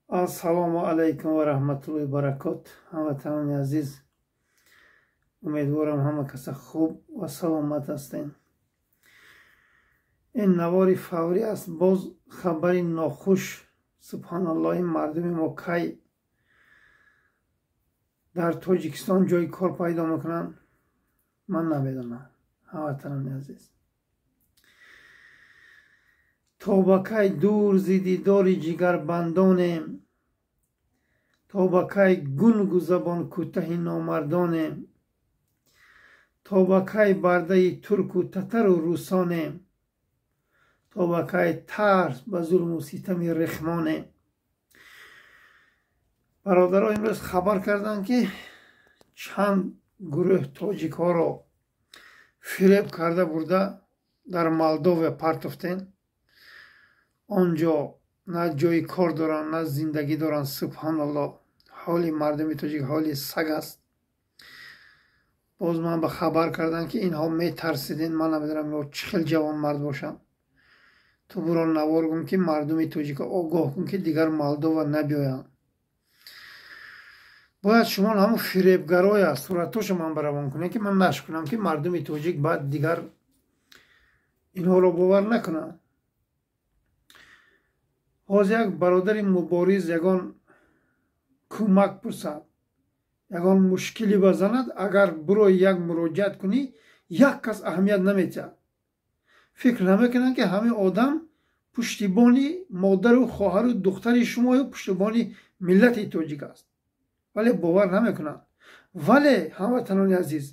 Ассалому алайкум ва раҳматуллоҳи баракот. Ҳамватанони азиз, умедворам ҳама каса хуб ва саломат ҳастем. Ин навори фаврӣ аст, боз хабари нохуш. Субҳаналлоҳ, ин мардуми мо кай дар Тоҷикистон ҷои кор пайдо мекунанд, ман намедонам. Ҳамватанони азиз, то ба кай дур зи дидори ҷигарбандонем, то ба кай гунгу забонкӯтаҳи номардонем, то ба кай бардаи турку татару русонем, то ба кай тарс ба зулму ситами рехмонем. Бародаро, имрӯз хабар карданд, ки чанд гурӯҳ тоҷикҳоро фиреб карда бурда дар Молдовия партофтен. Он ҷо на ҷои кор доранд, на зиндагӣ доранд. Субҳаналлоҳ, ҳоли мардуми тоҷик ҳоли саг аст. Боз ман ба хабар кардам, ки инҳо метарсиден. Ман намедонам, инҳо чӣ хел ҷавонмард бошанд. Ту буро навор кун, ки мардуми тоҷика огоҳ кун, ки дигар Молдова набиёянд. Бояд шумо ҳамун фиребгароя суратҳошо ман баравон кунем, ки ман нашр кунам, ки мардуми тоҷик баъд дигар инҳоро бовар накунанд. Ҳозир як бародари мубориз ягон кӯмак пурсад, ягон мушкиле базанад, агар бурои як муроҷиат кунӣ, як кас аҳамият наметиҳад. Фикр намекунанд, ки ҳамин одам пуштибони модару хоҳару духтари шумою пуштибони миллати тоҷик аст, вале бовар намекунанд. Вале, ҳамватанони азиз,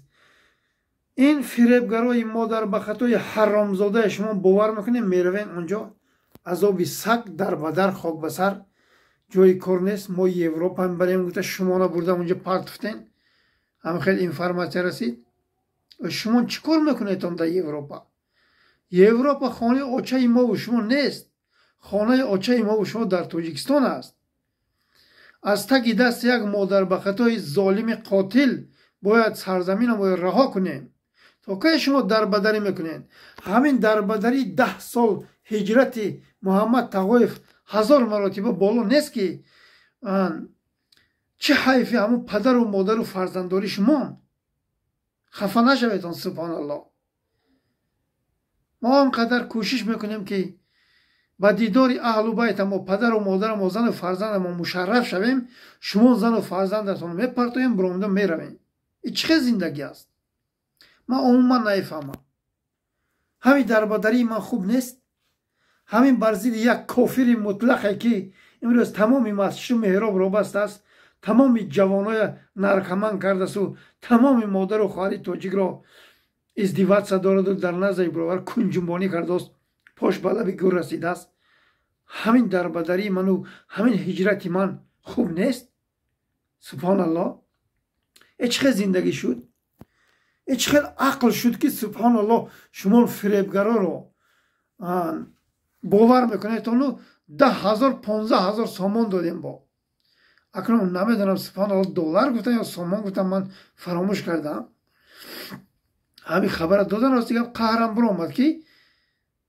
ин фиребгарои модар ба хатои ҳаромзодаи шумо бовар мекунем, меравем онҷо, азоби саг, дар ба дар, хок ба сар, ҷои кор нест, мо Европа мебарем гуфта шуморо бурда онҷо партофтен. Ҳам хел информатсия расид. Шумо чӣ кор мекунедон дар Европа? Европа хонаи очаи мову шумо нест. Хонаи очаи мову шумо дар Тоҷикистон аст. Аз таги дасти як модарбахатои золими қотил бояд сарзаминро бояд раҳо кунем. То кай шумо дарбадарӣ мекунед? Ҳамин дарбадарӣ 10 сол ҳиҷрати Муҳаммад Тағоев ҳазор маротиба боло нест, ки чӣ ҳайфи ҳамун падару модару фарзанддорӣ шумо хафа нашаведон. Субҳоналлоҳ, мо он қадар кӯшиш мекунем, ки ба дидори аҳлу байтамо, падару модарамо, зану фарзандамо мушарраф шавем. Шумо зану фарзандатонро мепартоем, буромда меравем. И чӣ хел зиндагӣ аст, ман умуман нафаҳмам. Ҳамин дарбадарии ман хуб нест? Ҳамин бар зидди як кофири мутлақе, ки имрӯз тамоми масҷиду меҳробро бастааст, тамоми ҷавоноя наркоман кардасту тамоми модару хоҳари тоҷикро издеваться дораду дар назари баровар кунҷумбонӣ кардааст, пош ба лаби гӯр расидааст. Ҳамин дарбадарии ману ҳамин ҳиҷрати ман хуб нест? Субҳоналлоҳ, э чӣ хел зиндагӣ шуд, э чӣ хел ақл шуд, ки, субҳоналлоҳ, шумо фиребгароро бовар мекунедону 10 000, 15 000 сомон додем. Бо акнун намедонам, субҳоналлоҳ, доллар гуфтам ё сомон гуфтам, ман фаромӯш кардам. Ҳамин хабара додан, рости гап, қаҳрам биромад, ки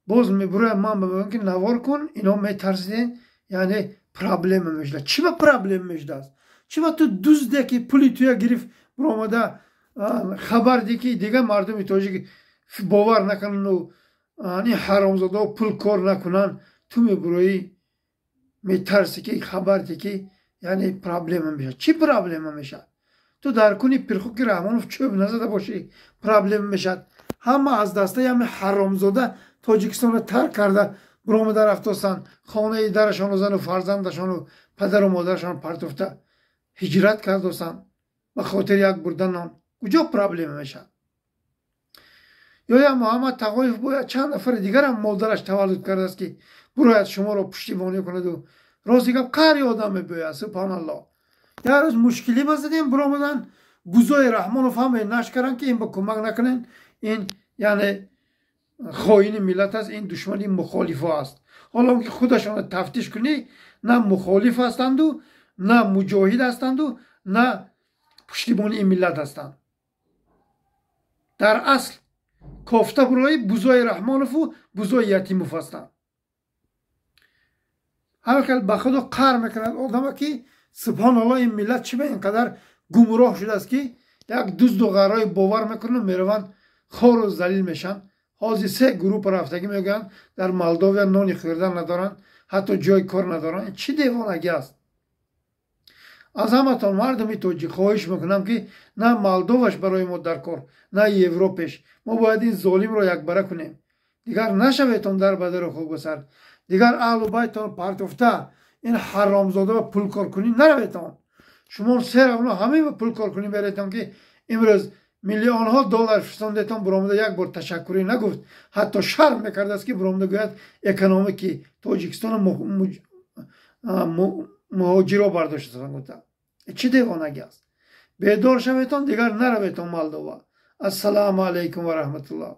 боз мебуроям, ман мегӯям, ки навор кун, ино метарсиден, яъне проблема мешуда. Чӣ ба проблема мешудааст? Чӣ ба ту дузде, ки пули туя гирифт, биромада хабар ди, ки дигар мардуми тоҷик бовар накунану ин ҳаромзодаҳо пул кор накунанд? Ту мебуроӣ, метарсӣ, ки хабар ди, ки яъне проблема мешавад. Чӣ проблема мешавад? Ту дар куни пирхуки Раҳмонов чӯб назада бошӣ, проблема мешавад. Ҳама аз дастаи ҳами ҳаромзода Тоҷикистонро тарк карда биромада рафтостанд, хонаи дарашону зану фарзандашону падару модарашон партофта ҳиҷрат кардостанд ба хотири як бурдан нон. Куҷо проблема мешавад? Ё як Муҳаммад Тағоев бояд чанд нафари дигарам модараш таваллуд кардааст, ки бурояд, шуморо пуштибонӣ кунаду? Рости гап, қаҳри одам мебиёяд. Субҳоналлоҳ, як рӯз мушкилӣ базадем, биромадан бузои Раҳмонов ҳамаи нашр карданд, ки ин ба кӯмак накунен, ин яъне хоини миллат аст, ин душмани мухолифо аст. Ҳоло ки худашонро тафтиш кунӣ, на мухолиф ҳастанду, на муҷоҳид ҳастанду, на пуштибони ин миллат ҳастанд. Дар асл кофта бурои бузои Раҳмонову бузои Ятимов ҳастанд. Ҳамин хел ба худо қаҳр мекунад одама, ки субҳоналло, ин миллат чӣ ба ин қадар гумроҳ шудааст, ки як дузду ғаррои бовар мекунанд, мераванд, хору залил мешаванд. Ҳозир се группа рафтагӣ мегӯянд, дар Молдовия нони хӯрдан надоранд, ҳатто ҷои кор надоранд. Чӣ девонагӣ аст? Аз ҳаматон, мардуми тоҷик, хоҳиш мекунам, ки на Молдоваш барои мо дар кор, на Европеш. Мо бояд ин золимро якбара кунем. Дигар нашаветон дар бадару хокбасар, дигар аҳлу байтон партофта ин ҳаромзода ба пулкоркунӣ нараветон. Шумо се равно ҳамаи ба пулкоркунӣ беретон, ки имрӯз миллионҳо доллар фистондетон, буромада як бор ташаккурӣ нагуфт. Ҳатто шарм мекардааст, ки буромада гӯяд, экономики Тоҷикистоно муҳоҷиро бардоштасан гуфта. Чӣ девонагӣ аст? Бедор шаветон, дигар нараветон Молдова. Ассалому алайкум ва раҳматуллоҳ.